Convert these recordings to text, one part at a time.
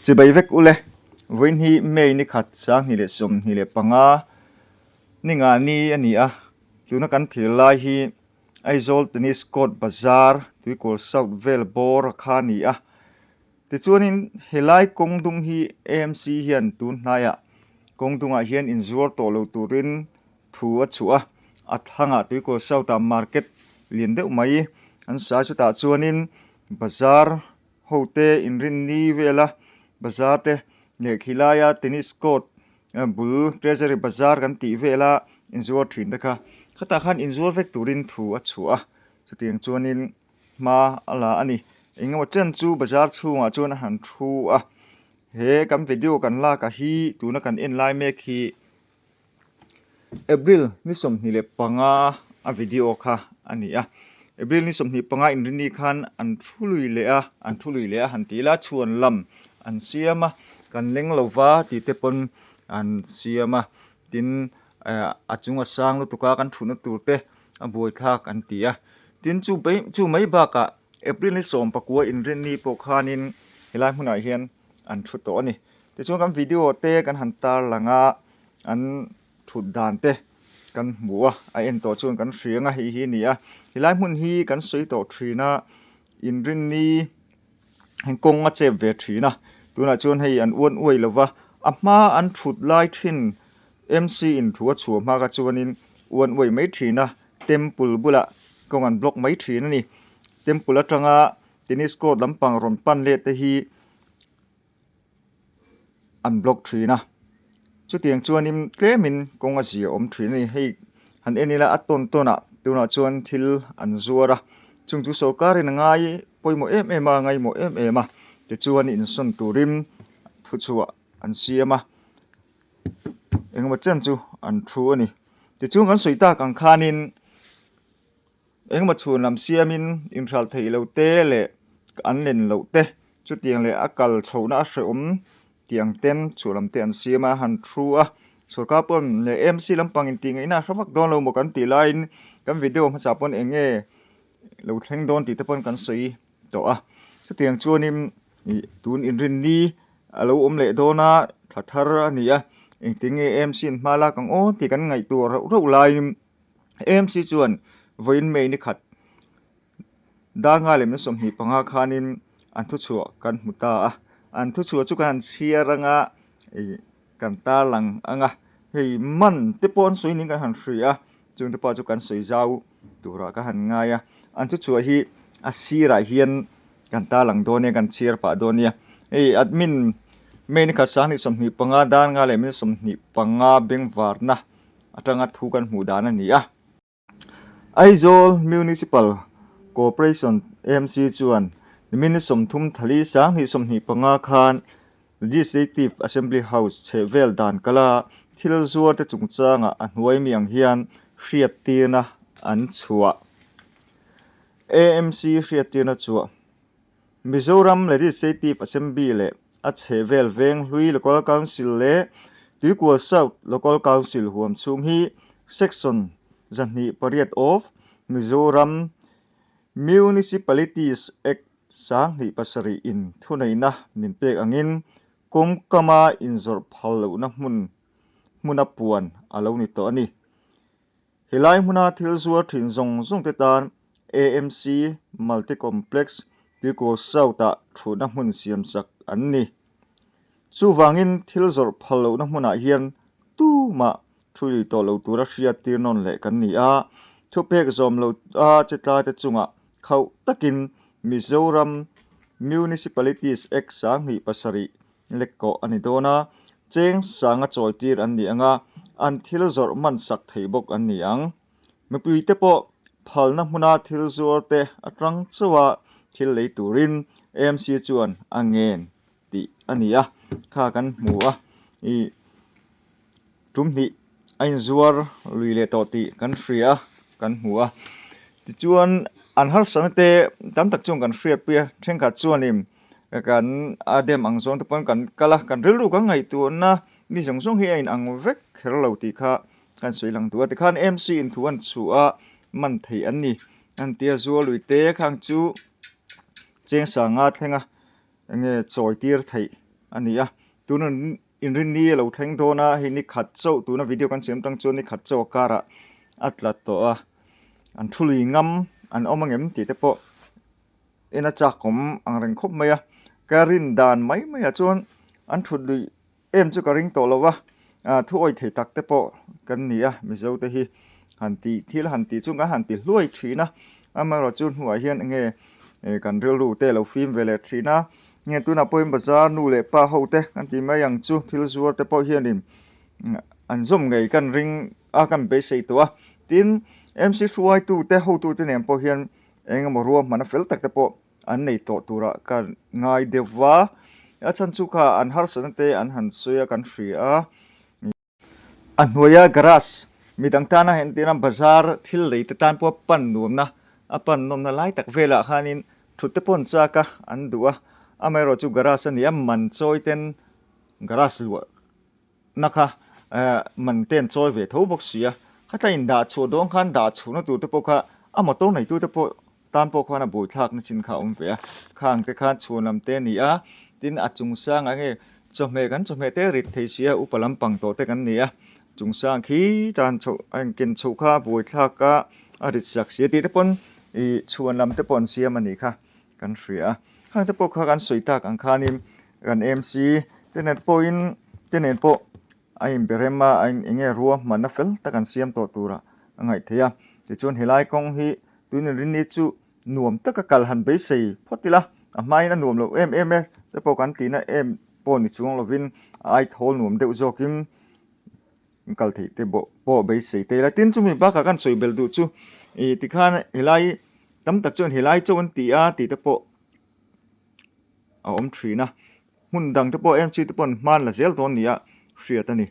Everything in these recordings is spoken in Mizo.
Chibai vek ule, vawiin hi May ni khat 2025 ni nga ni a ni a, tuna kan thlir lai hi Aizawl Tennis Court Bazar Tuikawl South vel bawr a kha a ni a. Tichuanin helai kawng dung hi AMC hian tun hnaiah kawng dungah hian inzuar tawh lo turin thu a chhuah a, a thlangah Tuikawl South ah market lian deuh mai an sa a, chutah chuanin bazar ho te inrinni vela bazar te leh khilaia tennis court bul treasury bazar kan tih vela inzuar thin te kha khatah khan inzuar vek turin thu a chhuah a, chutiang chuanin hma a la a ni. Engemaw chen chu bazar chhungah chuan a han thu a, he kan video kan lak ah hi tuna kan en lai mek hi April ni 25 a video kha a ni a, April ni 25 inrini khan an thu lui leh a, an thu lui leh a han ti ila chhuan lam an siam a, kan leng lo va tih te pawn an siam a, tin eh a chung a sang lutuk a kan thutna tur te a buaithlak an ti a, tin chu mai chu mai bakah April ni 19 inrinni pawh khanin helai hmunah hian an thu tawh a ni. Tichuan kan video te kan han tarlang a, an thut dan te kan hmu a, a en tawh chuan kan hria ang a, hei hi a ni a. Helai hmun hi kan sawi tawh thin a, inrinni heng kawng a chep ve thin a, tunah chuan hei an uan uai lo va, a hma an thut lai thin MC in thu a chhuah hma kha chuanin uan uai mai thin a, temple bulah kawng an block mai thin a ni. Temple atanga tennis court lampang rawn pan leh te hi an block thin a, chutiang chuanin tlemin kawng a zia awm thin a ni. Hei han en ila a tawn tawn ah tunah chuan thil an zuar a, chung chu sawrkarin a ngai pawimawh em em a, ngaimawh em em a, tichuan insawn turin thuchhuah an siam a, engemaw chen chu an thu a ni. Tichuan kan sawi tak ang khanin. Engemaw chhun lam siamin inhralh theih loh te leh an len loh te chutiang leh a kal chhohna a hrehawm tih ang ten chhuah lam te an siam a, han thu a. Sorkar pawn leh AMC lampang intih ngaihna a hre vak dawn lo maw kan tih laiin kan video hmasa pawn eng nge lo thleng dawn tih te pawn kan sawi tawh a. Chutiang chuanin ih tun inrinni a lo awm leh dawn a, thla thar a ni a, engtin nge AMC in hma lak ang aw tih kan ngaihtuah rauh rauh laiin AMC chuan vawiin May ni khat dar nga leh min 25 khanin an thuchhuah kan hmu ta a, an thuchhuah chu kan han chhiar anga ih kan tarlang ang a, hei man te pawh an sawi niin kan han hria a, chung te pawh chu kan sawi zau turah ka han ngai a, an thuchhuah hi a sirah hian kan tarlang dawn nia kan chhiar pah dawn nia, hei admin May ni khat 2025 dar nga leh min 25 bengvarna. atanga thu kan hmuh dan a ni a. Aizawl Municipal Corporation, AMC, chuan nimin 30 thali 2025 khan Legislative Assembly House chhehvel dan kala thil zuarte chungchangah a hnuai mi ang hian hriattirna an chhuah. AMC hriattirna chhuah. Mizoram Legislative Assembly leh a chhehvel veng hlui Local Council leh Tuikual South Local Council huam chhung hi Section 28 of Mizoram Municipalities Act 2007 in thuneihna min pek angin kawngkama inzawrh phal lohna hmun hmuna puan a lo ni tawh a ni. Helai hmuna thil zuar thin zawng zawng te tan AMC Multi Complex Tuikawl South-ah thutna hmun siam chak an ni. Chuvangin thil zawrh phal lohna hmunah hian tumah thu lui tawh lo tura hriat tir nawn leh kan ni a, thupek zawm lo a che tlai te chungah khauh takin Mizoram Municipalities Act 2007 lek kawh a ni dawn a, cheng sanga chawi tir an ni ang a, an thil zawrh man sak thei bawk an ni ang. Mipui te pawh phalna hmuna thil zuar te atang chauha thil lei turin AMC chuan a ngen tih a ni a, kha kan hmu a, ih tum hnih a inzuar lui leh tawh tih kan hria a, kan hmu a. Tichuan an harsatna te tam tak chuan kan hriatpui a, thenkhat chuanin kan a dem ang zawng te pawn kan kal a, kan rilru kan ngaihtuahna mi zawng zawng hi a inang vek kher lo tih kha kan sawi lang duh a. Tikhan MC in thu an chhuah a, man theih an ni. An tia zual lui te khang chu cheng sanga thlenga enge chawi tir theih. a ni a. Tuna inrinni a lo thleng dawn a, hei ni khat chauh tuna video kan siam tang chuan ni khat chauh a karah a tla tawh a. An thu lui ngam an awm angem tih te pawh en a chak awm ang reng khawp mai a. Ka rin dan mai mai ah chuan an thut luih Em chu ka ring tawh lo a, thu awih thei tak te pawh kan ni a, Mizo te hi han tih thil han tih chu kan han ti hluai thin a, amaherawh chu hnuah hian enge kan rilru te lo fim ve leh thin a, nge tunah pawhin bazar nu leh pa ho te kan ti mai ang chu thil zuar te pawh hianin an zawm ngei kan ring a kan beisei tawh a, tin MC hruaitu te hotu te nen pawh hian eng emaw ruahmanna fel tak te pawh an nei tawh turah ka ngai deuh va, a chhan chu kha an harsatna te an han sawi a kan hria a, a hnuaia garage midang tana entirna bazar thil lei te tan pawh pan nuamna a pan nawmna lai tak velah khanin thut te pawh an chak a an duh a, amaherawh chu garage a ni a man chawi ten garage luah na kha eh man te an chawi ve tho bawk si a, khatla in dah chhuah dawn khan dah chhuahna tur te pawh kha a motor neitu te pawh tan pawh khan a buaithlak na chin kha a awm ve a, khang te khan chhuan lam te a ni a, tin a chung sang ah nge chawhmeh kan chawhmeh te rit thei si a upa lampang tawh te kan ni a, chung sang khi tan chhoh a inken chhoh kha a buaithlak a a rit sak si a tih te pawn ih chhuan lam te pawh an siam a nih kha kan hria a, khang te pawh kha kan sawi tak ang khanin kan MC te nen pawhin te nen pawh a inbe rem a a eng nge ruahmanna fel tak an siam tawh turah a ngaih theih a tichuan helai kawng hi tun inrinni chu nuam taka kal han beisei phawt ila a hmain a nuam loh em em e te pawh kan tihna em pawh ni chuang lovin a aithawl nuam deuh zawkin kal theih te pawh beisei te ila tin chumi bakah kan sawi belh duh chu ih tikhan helai tam tak chuan helai chaw an ti a tih te pawh a awm thin a hmun dang te pawh MC te pawh hman la zel dawn nia hriat a ni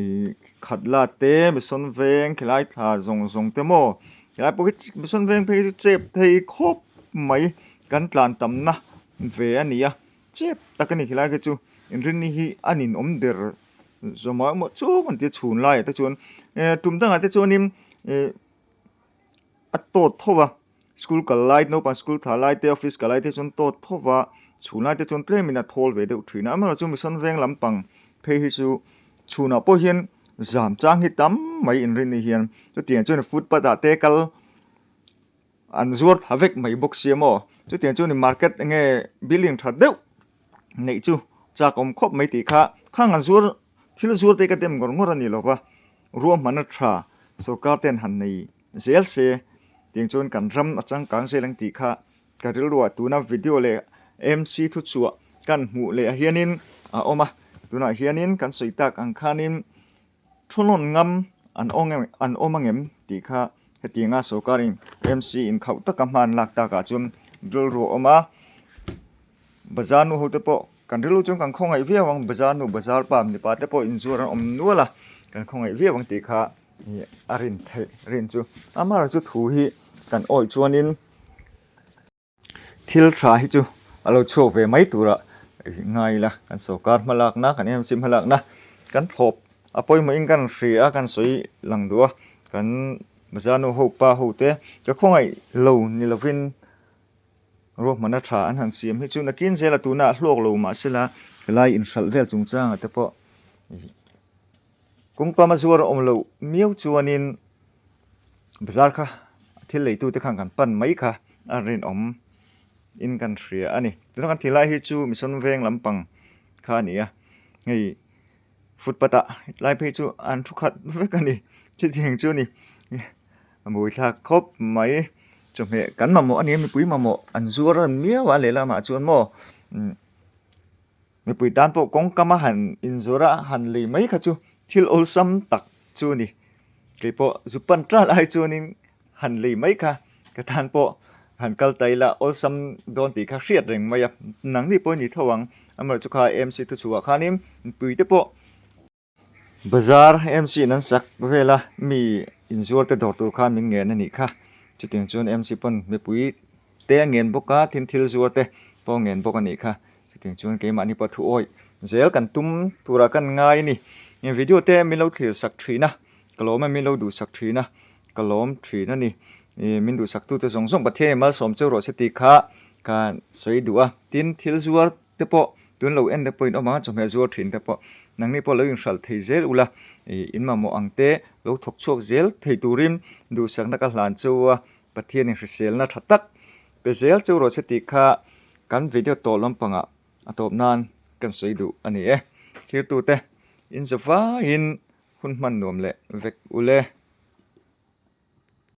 ih khat la te mission veng khilai thla zawng zawng te maw helai pawh hi mission veng phei chu chep thei khawp mai kan tlan tamna ve a ni a chep tak a ni khilai khi chu inrinni hi a ninawm der zawmah emaw chhung an tia chhun laiah te chuan eh tum dangah te chuanin ih a tawt tho va school kal lai naupang school thlah lai te office kal lai te chuan tawt tho va chhun lai te chuan tlemin a thawl ve deuh thin a amaherawhchu chu mission veng lampang phei hi chu chhunah pawh hian zam chang hi tam mai inrinni hian chutiang chuan footpath ah te kal an zuar tha vek mai bawk sia maw chutiang chuan market enge building tha deuh neih chu chak awm khawp mai tih kha khang an zuar thil zuar te ka dem ngawr ngawr a ni lo va ruahmanna tha sorkar ten han nei zel se tiang chuan kan ram a changkang zel ang tih kha ka rilruah tuna video leh MC thuchhuah kan hmuh leh ah hianin a awm a tunah hianin kan sawi tak ang khanin Thu lawn ngam an an awm angem tih kha hetianga sorkarin MC inkhauh taka hman lak takah chuan rilru a awm a, bazar nu hote pawh kan rilru chuan kan khawngaih viau ang, bazar nu bazar pa mipa te pawh inzuar an awm nual a, kan khawngaih viau ang tih kha a rin theih rin chu. Amaherawhchu thu hi kan awih chuanin. Thil tha hi chu a lo chhuak ve mai turah ngai ila kan sorkar hmalakna kan MC hmalakna kan thlawp a pawimawhin kan hria a kan sawi lang duh a kan bazar nu ho pa ho te ka khawngaih lo ni lovin ruahmanna tha an han siam hi chu nakin zela tuna hlawk lo mahsela helai inhralh vel chungchangah te pawh Kawngkam a zuar a awm loh miau chuanin bazar kha thil leitute khan kan pan mai kha a rinawm in kan hria a ni. Tuna kan thil lai hi chu Mission Veng lampang kha a ni a, hei footpath ah hetlai phei chu an thu khat vek a ni, chutiang chu a ni. A buaithlak khawp mai, chawhmeh kan mamawh a ni a, mipui mamawh an zuar a miau a lehlamah chuan maw umm. Mipui tan pawh kawngkam a han inzawrh a han lei mai kha chu thil awlsam tak chu a ni. Kei pawh zu pan tan ai chuanin han lei mai kha ka tan pawh han kal ta ila awlsam dawn tih kha hriat reng mai a, nangni pawh a ni tho ang. Amaherawhchu kha MC thuchhuah khanin mipui te pawh. Bazar MC in an sak vela mi inzuar te dawr tur khan min ngen a nih kha. Chutiang chuan MC pawn mipui te a ngen bawk a, thil thil zuar te pawh a ngen bawk a nih kha. Chutiang chuan keimahni pawh thu awih zel kan tum turah kan ngai a ni. Video te min lo thlir sak thin a, ka lawm a, min lo duhsak thin a, ka lawm thin a ni. Min duhsak tute zawng zawng Pathian in malsawm cheu rawh se tih kha ka sawi duh a. Tin, thil zuar te pawh. Tun lo en te pawh in awm ang a, chawhmeh zuar thin te pawh nangni pawh lo inhralh thei zel ula ih in mamawh ang te lo thawk chhuak zel thei turin duhsakna ka hlan chu a Pathianin hriselna tha tak pe zel chu rawh se tih kha kan video tawh lampangah a tawp nan kan sawi duh a ni e. Thirtute in zavaiin hun hman nuam leh vek ule.